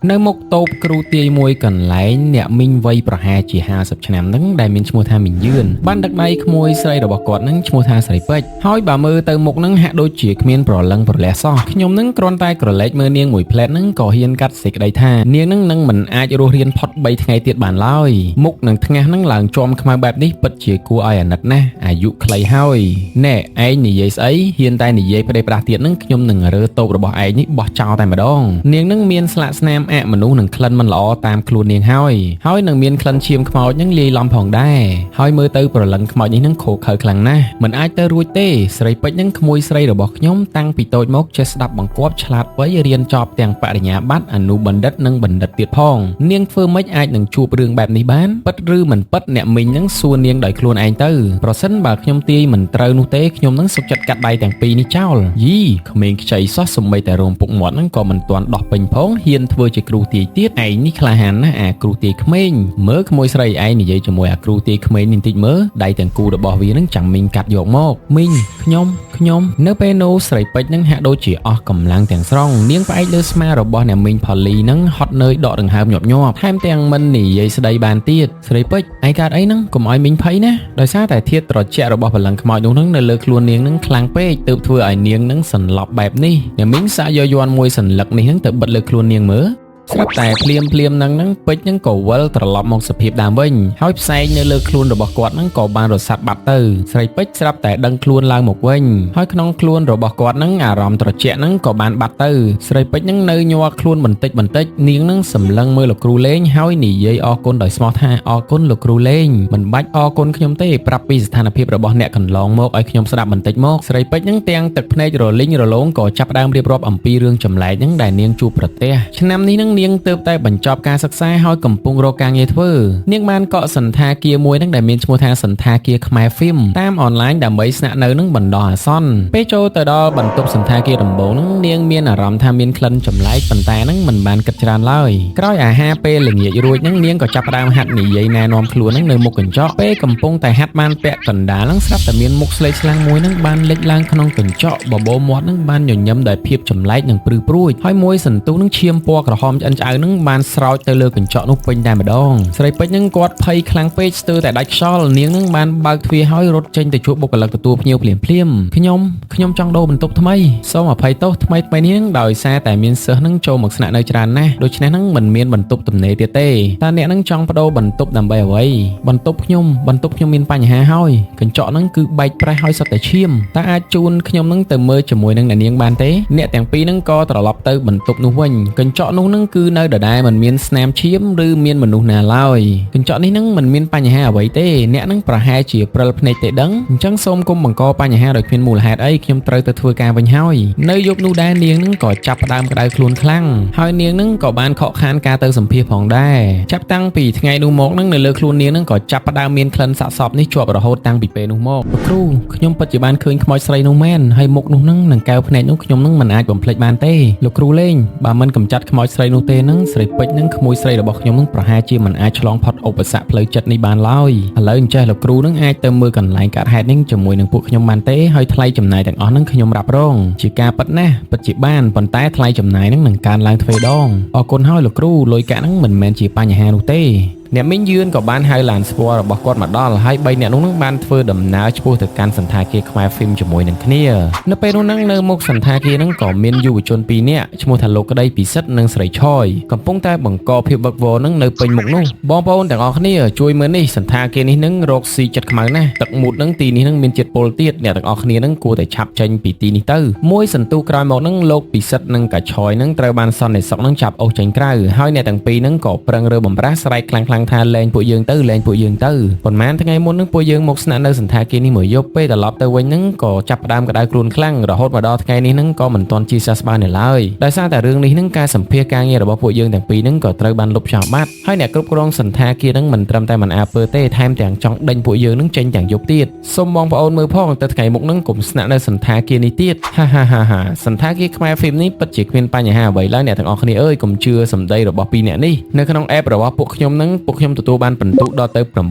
នៅមុខតូបគ្រូទាយមួយកន្លែងអ្នកមីងវ័យប្រហែលជា50ឆ្នាំហ្នឹងដែលមានឈ្មោះថាមីងយឿនបានដឹកដៃក្មួយស្រីរបស់គាត់ហ្នឹងឈ្មោះថាស្រីពេជ្រហើយបើមើលទៅមុខហ្នឹងហាក់ដូចជាគ្មានប្រលឹងប្រលះសោះខ្ញុំហ្នឹងគ្រាន់តែក្រឡេកមើលនាងមួយផ្លែតហ្នឹងក៏ហ៊ានកាត់សេចក្តីថានាងហ្នឹងនឹងមិនអាចរស់រានផុត3ថ្ងៃទៀតបានឡើយមុខនឹងថ្ងាសហ្នឹងឡើងជាំខ្មៅបែបនេះពិតជាគួរឲ្យអាណិតណាស់អាយុខ្លីហើយណែឯងនិយាយស្អីហ៊ានតែនិយាយផ្ដេសផ្ដាស់ទៀតហ្នឹងខ្ញុំនឹងរើតូបរបស់ឯងនេះបោះចោលតែម្ដងនាងហ្នឹងមានស្លាកស្នាមអមនុស្សនឹងក្លិនមិនល្អតាមខ្លួននាងហើយហើយនឹងមានក្លិនឈាមខ្មោចនឹងលាយឡំផងដែរហើយមើលទៅប្រលឹងខ្មោចនេះនឹងខូខើខ្លាំងណាស់មិនអាចទៅរួចទេស្រីពេជ្រនឹងក្មួយស្រីរបស់ខ្ញុំតាំងពីតូចមកចេះស្ដាប់បង្គាប់ឆ្លាតវៃរៀនចប់ទាំងបរិញ្ញាបត្រអនុបណ្ឌិតនិងបណ្ឌិតទៀតផងនាងធ្វើម៉េចអាចនឹងជួបរឿងបែបនេះបានពិតឬមិនពិតអ្នកមីងនឹងសួរនាងដោយខ្លួនឯងទៅប្រសិនបើខ្ញុំទាយមិនត្រូវនោះទេខ្ញុំនឹងសុខចិត្តកាត់ដៃទាំងពីរនេះចោលយីក្មេងខ្ចីសោះសំបីតែរោមពុកមាត់នឹងក៏មិនទាន់ដោះពេញផងហ៊ានធ្វើជាគ្រូទាយទៀតឯងនេះក្លាហានណាស់អាគ្រូទាយក្មេងមើលក្មួយស្រីឯងនិយាយជាមួយអាគ្រូទាយក្មេងនេះបន្តិចមើលដៃទាំងគូរបស់វានឹងចាំមីងកាត់យកមកមីងខ្ញុំខ្ញុំនៅពេលនោះស្រីពេជ្រនឹងហាក់ដូចជាអស់កម្លាំងទាំងស្រុងនាងផ្អែកលើស្មារបស់អ្នកមីងផលីនឹងហត់នឿយដកដង្ហើមញាប់ញាប់ថែមទាំងមិននិយាយស្ដីបានទៀតស្រីពេជ្រឯងកើតអីហ្នឹងកុំឲ្យមីងភ័យណាដោយសារតែធាតុត្រជាក់របស់ព្រលឹងខ្មោចនោះនឹងនៅលើខ្លួននាងនឹងខ្លាំងពេកទើបធ្វើឲ្យនាងនឹងសន្លប់បែបនេះអ្នកមីងសាកយកយ័ន្តមួយសន្លឹកនេះនឹងទៅបិទលើខ្លួននាងមើលស្រាប់តែភ្លាមភ្លាមហ្នឹងហ្នឹងពេជ្រហ្នឹងក៏វិលត្រឡប់មកសភាពដើមវិញហើយផ្សែងនៅលើខ្លួនរបស់គាត់ហ្នឹងក៏បានរសាត់បាត់ទៅស្រីពេជ្រស្រាប់តែដឹងខ្លួនឡើងមកវិញហើយក្នុងខ្លួនរបស់គាត់ហ្នឹងអារម្មណ៍ត្រជាក់ហ្នឹងក៏បានបាត់ទៅស្រីពេជ្រហ្នឹងនៅញ័រខ្លួនបន្តិចបន្តិចនាងហ្នឹងសម្លឹងមើលលោកគ្រូលេងហើយនិយាយអរគុណដោយស្មោះថាអរគុណលោកគ្រូលេងមិនបាច់អរគុណខ្ញុំទេប្រាប់ពីស្ថានភាពរបស់អ្នកកន្លងមកឲ្យខ្ញុំស្ដាប់បន្តិចមកស្រីពេជ្រហ្នឹងទាំងទឹកភ្នែករលីងរលោងក៏ចាប់ផ្ដើមរៀបរាប់អំពីរឿងចម្លែកហ្នឹងដែលនាងជួបប្រទះឆ្នាំនេះហ្នឹងនាងទើបតែបញ្ចប់ការសិក្សាហើយកំពុងរកការងារធ្វើនាងបានកក់សន្តាគារមួយហ្នឹងដែលមានឈ្មោះថាសន្តាគារខ្មែរហ្វីមតាមអនឡាញដើម្បីស្នាក់នៅនឹងបណ្ដោះអាសន្នពេលចូលទៅដល់បន្ទប់សន្តាគារដំបូងហ្នឹងនាងមានអារម្មណ៍ថាមានក្លិនចម្លែកប៉ុន្តែហ្នឹងមិនបានគិតច្រើនឡើយក្រោយអាហារពេលល្ងាចរួចហ្នឹងនាងក៏ចាប់ផ្ដើមហាត់និយាយណែនាំខ្លួនហ្នឹងនៅមុខកញ្ចក់ពេលកំពុងតែហាត់បានពាក់កណ្ដាលហ្នឹងស្រាប់តែមានមុខស្លេកស្លាំងមួយហ្នឹងបានលេចឡើងក្នុងកញ្ចក់បបោមាត់ហ្នឹងបានញញឹមដោយភាពចម្លែកនិងព្រឺព្រួចហើយមួយសន្ទុះហ្នឹងឈាមពណ៌ក្រហមឆ្អិនឆ្អៅហ្នឹងបានស្រោចទៅលើកញ្ចក់នោះពេញតែម្ដងស្រីពេជ្រហ្នឹងគាត់ភ័យខ្លាំងពេកស្ទើរតែដាច់ខ្យល់នាងហ្នឹងបានបើកទ្វារហើយរត់ចេញទៅជួបបុគ្គលិកទទួលភ្ញៀវភ្លាមភ្លាមខ្ញុំខ្ញុំចង់ដូរបន្ទប់ថ្មីសូមអភ័យទោសថ្មីថ្មីនេះហ្នឹងដោយសារតែមានសិស្សហ្នឹងចូលមកស្នាក់នៅច្រើនណាស់ដូច្នេះហ្នឹងមិនមានបន្ទប់ទំនេរទៀតទេតើអ្នកហ្នឹងចង់ប្ដូរបន្ទប់ដើម្បីអ្វីបន្ទប់ខ្ញុំបន្ទប់ខ្ញុំមានបញ្ហាហើយកញ្ចក់ហ្នឹងគឺបែកប្រេះហើយសុទ្ធតែឈាមតើអាចជូនខ្ញុំហ្នឹងទៅមើលជាមួយនឹងអ្នកនាងបានទេអ្នកទាំងពីរហ្នឹងក៏ត្រឡប់ទៅបន្ទប់នោះវិញកញ្ចក់នោះហ្នឹងគឺនៅដដែលមិនមានស្នាមឈាមឬមានមនុស្សណាឡើយកញ្ចក់នេះហ្នឹងមិនមានបញ្ហាអ្វីទេអ្នកហ្នឹងប្រហែលជាព្រិលភ្នែកទេដឹងអញ្ចឹងសូមកុំបង្កបញ្ហាដោយគ្មានមូលហេតុអីខ្ញុំត្រូវទៅធ្វើការវិញហើយនៅយប់នោះដែរនាងហ្នឹងក៏ចាប់ផ្ដើមក្តៅខ្លួនខ្លាំងហើយនាងហ្នឹងក៏បានខកខានការទៅសម្ភាសផងដែរចាប់តាំងពីថ្ងៃនោះមកហ្នឹងនៅលើខ្លួននាងហ្នឹងក៏ចាប់ផ្ដើមមានក្លិនសាកសពនេះជាប់រហូតតាំងពីពេលនោះមកលោកគ្រូខ្ញុំពិតជាបានឃើញខ្មោចស្រីនោះមែនហើយមុខនោះហ្នឹងនឹងកែវភ្នែកនោះខ្ញុំហ្នឹងមិនអាចបំភ្លេចបានទេលោកគ្រូលេងបើមិនកម្ចាត់ខ្មោចស្រីនោះទេហ្នឹងស្រីពេជ្រហ្នឹងក្មួយស្រីរបស់ខ្ញុំហ្នឹងប្រហែលជាមិនអាចឆ្លងផុតឧបសគ្គផ្លូវចិត្តនេះបានឡើយឥឡូវអញ្ចេះលោកគ្រូហ្នឹងអាចទៅមើលកន្លែងកើតហេតុនេះជាមួយនឹងពួកខ្ញុំបានទេហើយថ្លៃចំណាយទាំងអស់ហ្នឹងខ្ញុំរ៉ាប់រងជាការពិតណាស់ពិតជាបានប៉ុន្តែថ្លៃចំណាយហ្នឹងនឹងកើនឡើងទ្វេដងអរគុណហើយលោកគ្រូលុយកាក់ហ្នឹងមិនមែនជាបញ្ហានោះទេអ្នកមីងយឿនក៏បានហៅឡានស្ព័ររបស់គាត់មកដល់ហើយបីអ្នកនោះនឹងបានធ្វើដំណើរឆ្ពោះទៅកាន់សន្តាគារខ្មែរហ្វីមជាមួយនឹងគ្នានៅពេលនោះនឹងនៅមុខសន្តាគារនឹងក៏មានយុវជនពីរនាក់ឈ្មោះថាលោកក្តីពិសិដ្ឋនិងស្រីឆយកំពុងតែបង្កភាពវឹកវរនឹងនៅពេញមុខនោះបងប្អូនទាំងអស់គ្នាជួយមើលនេះសន្តាគារនេះនឹងរកស៊ីចិត្តខ្មៅណាស់ទឹកមូតនឹងទីនេះនឹងមានជាតិពុលទៀតអ្នកទាំងអស់គ្នានឹងគួរតែឆាប់ចេញពីទីនេះទៅមួយសន្ទុះក្រោយមកនឹងលោកពិសិដ្ឋនិងកាឆយនឹងត្រូវបានសន្តិសុខនឹងចាប់អូសចេញក្រៅហើយអ្នកទាំងពីរនឹងក៏ប្រឹងរើបំប្រាស់ស្រែកខ្លាំងៗថាលែងពួកយើងទៅលែងពួកយើងទៅប៉ុន្មានថ្ងៃមុននឹងពួកយើងមកស្នាក់នៅសន្តាគារនេះមួយយប់ពេលត្រឡប់ទៅវិញនឹងក៏ចាប់ផ្ដើមក្តៅខ្លួនខ្លាំងរហូតមកដល់ថ្ងៃនេះនឹងក៏មិនទាន់ជាសះស្បើយនៅឡើយដោយសារតែរឿងនេះនឹងការសម្ភាសការងាររបស់ពួកយើងទាំងពីរនឹងក៏ត្រូវបានលុបចោលបាត់ហើយអ្នកគ្រប់គ្រងសន្តាគារនឹងមិនត្រឹមតែមិនអើពើទេថែមទាំងចង់ដេញពួកយើងនឹងចេញទាំងយប់ទៀតសូមបងប្អូនមើលផងទៅថ្ងៃមុខនឹងកុំស្នាក់នៅសន្តាគារនេះទៀតហាហាហាហាសន្តាគារខ្មែរហ្វីមនេះពិតជាគ្មានបញ្ហាអ្វីឡើយអ្នកទាំងអស់គ្នាអើយកុំជឿសម្ដីរបស់ពីរអ្នកនេះនៅក្នុង app របស់ពួកខ្ញុំនឹង ពួកខ្ញុំទទួលបានពិន្ទុដល់ទៅ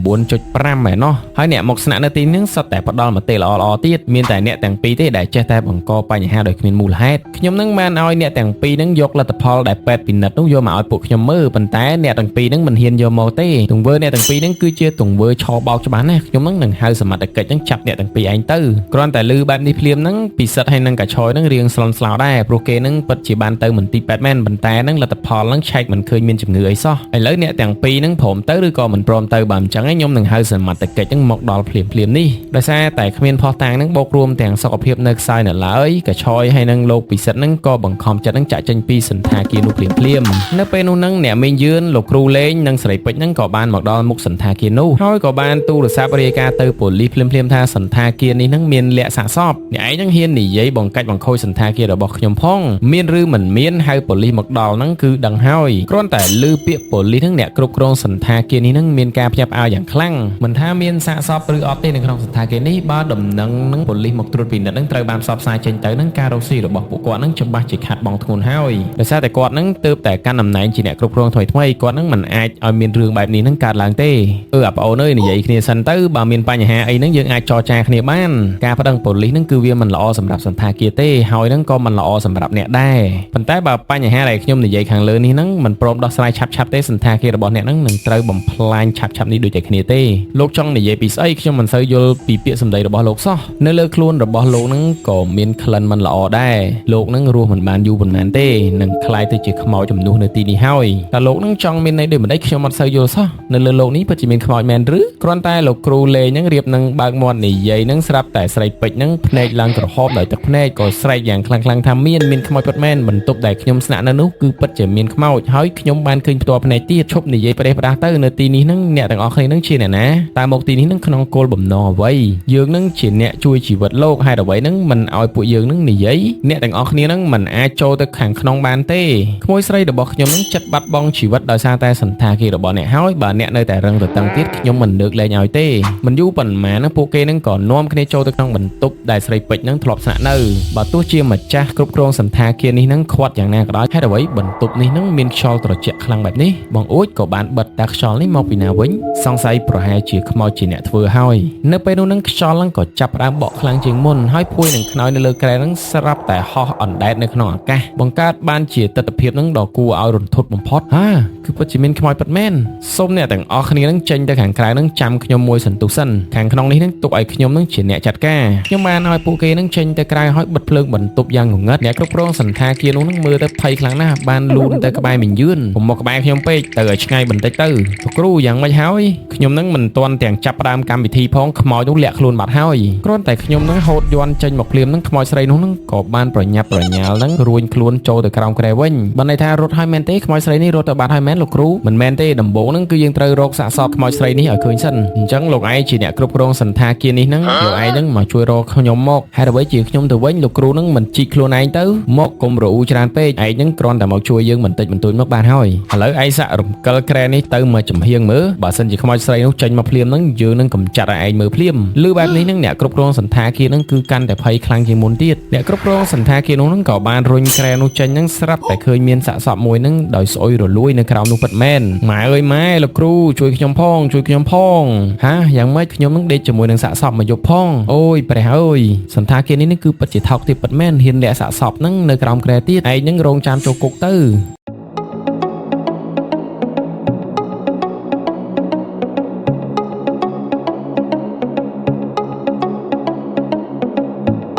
9.5ឯណោះហើយអ្នកមកស្នាក់នៅទីនេះសុទ្ធតែផ្ដល់មតិល្អៗទៀតមានតែអ្នកទាំងពីរទេដែលចេះតែបង្កបញ្ហាដោយគ្មានមូលហេតុខ្ញុំនឹងបានឲ្យអ្នកទាំងពីរនឹងយកលទ្ធផលដែលពេទ្យពិនិត្យនោះយកមកឲ្យពួកខ្ញុំមើលប៉ុន្តែអ្នកទាំងពីរនឹងមិនហ៊ានយកមកទេទង្វើអ្នកទាំងពីរនឹងគឺជាទង្វើឆបោកច្បាស់ណាស់ខ្ញុំនឹងនឹងហៅសមត្ថកិច្ចនឹងចាប់អ្នកទាំងពីរឯងទៅគ្រាន់តែលឺបែបនេះភ្លាមនឹងពិសិដ្ឋហើយនឹងកាឆយនឹងរៀងស្លន់ស្លោដែរព្រោះគេនឹងពិតជាបានទៅមន្ទីរពេទ្យមែនប៉ុន្តែនឹងលទ្ធផលនឹងឆែកមិនឃើញមានជំងឺអីសោះឥឡូវអ្នកទាំងពីរនឹងព្រមទៅឬក៏មិនព្រមទៅបើមិនចឹងឯងខ្ញុំនឹងហៅសមត្ថកិច្ចនឹងមកដល់ភ្លាមភ្លាមនេះដោយសារតែគ្មានភស្តុតាងនឹងបូករួមទាំងសុខភាពនៅខ្សោយនៅឡើយកឆយហើយនឹងលោកពិសិដ្ឋនឹងក៏បង្ខំចិត្តនឹងចាក់ចេញពីសន្តាគារនោះភ្លាមភ្លាមនៅពេលនោះនឹងអ្នកមីងយឿនលោកគ្រូលេងនិងស្រីពេជ្រនឹងក៏បានមកដល់មុខសន្តាគារនោះហើយក៏បានទូរស័ព្ទរាយការណ៍ទៅប៉ូលីសភ្លាមភ្លាមថាសន្តាគារនេះនឹងមានលាក់សាកសពអ្នកឯងនឹងហ៊ាននិយាយបង្កាច់បង្ខូចសន្តាគាររបស់ខ្ញុំផងមានឬមិនមានហៅប៉ូលីសមកដល់ហ្នឹងគឺដឹងហើយគ្រាន់តែឮពាក្យប៉ូលីសហ្នឹងអ្នកគ្រប់គ្រងសន្តាគារនេះនឹងមានការភ្ញាក់ផ្អើលយ៉ាងខ្លាំងមិនថាមានសាកសពឬអត់ទេនៅក្នុងសន្តាគារនេះបើដំណឹងនឹងប៉ូលីសមកត្រួតពិនិត្យនឹងត្រូវបានផ្សព្វផ្សាយចេញទៅនឹងការរកស៊ីរបស់ពួកគាត់នឹងច្បាស់ជាខាត់បងធ្ងន់ហើយដោយសារតែគាត់នឹងទើបតែកាន់តំណែងជាអ្នកគ្រប់គ្រងថ្មីថ្មីគាត់នឹងមិនអាចឲ្យមានរឿងបែបនេះនឹងកើតឡើងទេអឺអាប្អូនអើយនិយាយគ្នាសិនទៅបើមានបញ្ហាអីនឹងយើងអាចចរចាគ្នាបានការប្តឹងប៉ូលីសនឹងគឺវាមិនល្អសម្រាប់សន្តាគារទេហើយនឹងក៏មិនល្អសម្រាប់អ្នកដែរប៉ុន្តែបើបញ្ហាដែលខ្ញុំនិយាយខាងលើនេះនឹងមិនព្រមដោះស្រាយឆាប់ៗទេសន្តាគាររបស់អ្នកនឹងនឹងត្រូវបំផ្លាញឆាប់ៗនេះដូចតែគ្នាទេលោកចង់និយាយពីស្អីខ្ញុំមិនសូវយល់ពីពាក្យសម្ដីរបស់លោកសោះនៅលើខ្លួនរបស់លោកនឹងក៏មានក្លិនមិនល្អដែរលោកនឹងរស់មិនបានយូរប៉ុន្មានទេនឹងក្លាយទៅជាខ្មោចជំនួសនៅទីនេះហើយតែលោកនឹងចង់មានន័យដូចម្ដេចខ្ញុំអត់សូវយល់សោះនៅលើលោកនេះពិតជាមានខ្មោចមែនឬគ្រាន់តែលោកគ្រូលេងនឹងរៀបនឹងបើកមាត់និយាយនឹងស្រាប់តែស្រីពេជ្រនឹងភ្នែកឡើងក្រហមដោយទឹកភ្នែកក៏ស្រែកយ៉ាងខ្លាំងៗថាមានមានខ្មោចពិតមែនបន្ទប់ដែលខ្ញុំស្នាក់នៅនោះគឺពិតជាមានខ្មោចហើយខ្ញុំបានឃើញផ្ទាល់ភ្នែកទៀតឈប់និយាយប្រេះផ្ដាស់ទៅនៅទីនេះនឹងអ្នកទាំងអស់គ្នានឹងជាអ្នកណាតើមកទីនេះនឹងក្នុងគោលបំណងអ្វីយើងនឹងជាអ្នកជួយជីវិតលោកហេតុអ្វីនឹងមិនឲ្យពួកយើងនឹងនិយាយអ្នកទាំងអស់គ្នានឹងមិនអាចចូលទៅខាងក្នុងបានទេក្មួយស្រីរបស់ខ្ញុំនឹងចិត្តបាត់បង់ជីវិតដោយសារតែសន្តាគាររបស់អ្នកហើយបើអ្នកនៅតែរឹងទទឹងទៀតខ្ញុំមិនលើកលែងឲ្យទេមិនយូរប៉ុន្មាននឹងពួកគេនឹងក៏នាំគ្នាចូលទៅក្នុងបន្ទប់ដែលស្រីពេជ្រនឹងធ្លាប់ស្នាក់នៅបើទោះជាម្ចាស់គ្រប់គ្រងសន្តាគារនេះនឹងខាត់យ៉ាងណាក៏ដោយហេតុអ្វីបន្ទប់នេះនឹងមានខ្យល់ត្រជាក់ខ្លាំងបែបនេះបងអួចក៏បានបិទតាខ្យល់នេះមកពីណាវិញសង្ស័យប្រហែលជាខ្មោចជាអ្នកធ្វើហើយនៅពេលនោះនឹងខ្យល់នឹងក៏ចាប់ផ្ដើមបក់ខ្លាំងជាងមុនហើយភួយនឹងខ្នើយនៅលើគ្រែនឹងស្រាប់តែហោះអណ្ដែតនៅក្នុងអាកាសបង្កើតបានជាទិដ្ឋភាពនឹងដ៏គួរឲ្យរន្ធត់បំផុតហាគឺពិតជាមានខ្មោចពិតមែនសូមអ្នកទាំងអស់គ្នានឹងចេញទៅខាងក្រៅនឹងចាំខ្ញុំមួយសន្ទុះសិនខាងក្នុងនេះនឹងទុកឲ្យខ្ញុំនឹងជាអ្នកចាត់ការខ្ញុំបានឲ្យពួកគេនឹងចេញទៅក្រៅហើយបិទភ្លើងបន្ទប់យ៉ាងងងឹតអ្នកគ្រប់គ្រងសន្តាគារនោះនឹងមើលទៅភ័យខ្លាំងណាស់បានលូនទៅក្បែរមីងយឿនកុំមកក្បែរខ្ញុំពេកទៅឲ្យឆ្ងាយបន្តិចទៅលោកគ្រូយ៉ាងម៉េចហើយខ្ញុំនឹងមិនទាន់ទាំងចាប់ផ្ដើមកម្មវិធីផងខ្មោចនោះលាក់ខ្លួនបាត់ហើយគ្រាន់តែខ្ញុំនឹងហូតយន់ចេញមកភ្លាមនឹងខ្មោចស្រីនោះនឹងក៏បានប្រញាប់ប្រញាល់នឹងរួញខ្លួនចូលទៅក្រោមគ្រែវិញបានន័យថារត់ហើយមែនទេខ្មោចស្រីនេះរត់ទៅបាត់ហើយមែនលោកគ្រូមិនមែនទេដំបូងនឹងគឺយើងត្រូវរកសាកសពខ្មោចស្រីនេះឲ្យឃើញសិនអញ្ចឹងលោកឯងជាអ្នកគ្រប់គ្រងសន្តាគារនេះនឹងលោកឯងនឹងមកជួយរកខ្ញុំមកហេតុអ្វីជាខ្ញុំទៅវិញលោកគ្រូនឹងមិនជីកខ្លួនឯងទៅមកកុំរអ៊ូច្រើនពេកឯងនឹងគ្រាន់តែមកជួយយើងបន្តិចបន្តួចមកបានហើយឥឡូវឯងសាក់រំកិលគ្រែនេះទៅមកចំហៀងមើលបើសិនជាខ្មោចស្រីនោះចេញមកភ្លាមនឹងយើងនឹងកំចាត់ឲ្យឯងមើលភ្លាមឮបែបនេះនឹងអ្នកគ្រប់គ្រងសន្តាគារនឹងគឺកាន់តែភ័យខ្លាំងជាងមុនទៀតអ្នកគ្រប់គ្រងសន្តាគារនោះនឹងក៏បានរុញគ្រែនោះចេញនឹងស្រាប់តែឃើញមានសាកសពមួយនឹងដោយស្អុយរលួយនៅក្រោមនោះពិតមែនម៉ែអើយម៉ែលោកគ្រូជួយខ្ញុំផងជួយខ្ញុំផងហាយ៉ាងម៉េចខ្ញុំនឹងដេកជាមួយនឹងសាកសពមកយប់ផងអូយព្រះអើយសន្តាគារនេះនឹងគឺពិតជាថោកទាបពិតមែនហ៊ានលាក់សាកសពនឹងនៅក្រោមគ្រែទៀតឯងនឹងរងចាំចូលគុកទៅ។